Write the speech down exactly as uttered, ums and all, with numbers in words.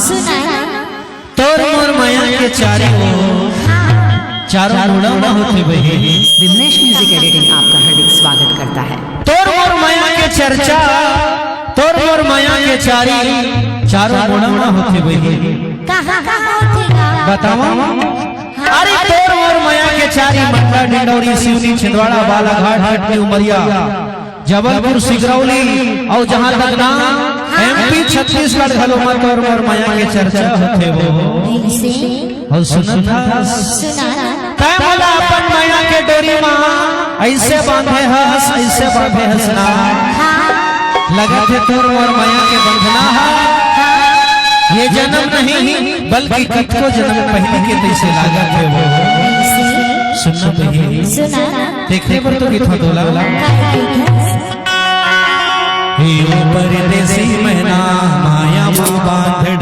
सुना। तोर मोर मया के चारी ओर, चारों मुड़ा म होथे बहिनी। विमलेश म्यूजिक एडिटिंग आपका हार्दिक स्वागत करता है। तोर मोर मया के चर्चा, तोर मोर मया के चारी, चारों मुड़ा म होथे बहिनी। कहाँ कहाँ होथे गा? बतावा। अरे तोर मोर मया के चारी, मंडला, डिंडौरी, सिवनी, छिंदवाड़ा, बालाघाट, कटनी, उमरिया, जबलपुर, सिगरौली, अउ जहाँ तक ना एमपी छत्तीसगढ़ घलो म तोर मोर मया के चर्चा होथे वो। दिल से अउ सुनत हस, सुना। तैं मोला अपन मया के डोरी म अइसे बांधे हस, अइसे बांधे हस ना। हाँ। लगत हे तोर मोर मया के बंधना ह ये जन्म नहीं, बल्कि कतको जन्म पहिली के तइसे लागत हे वो। दिल से सुनना बहिनी। सुना। देखे बर तो कितना तोला। काहे देखस? हे ओ परदेसी मैना, माया म बांध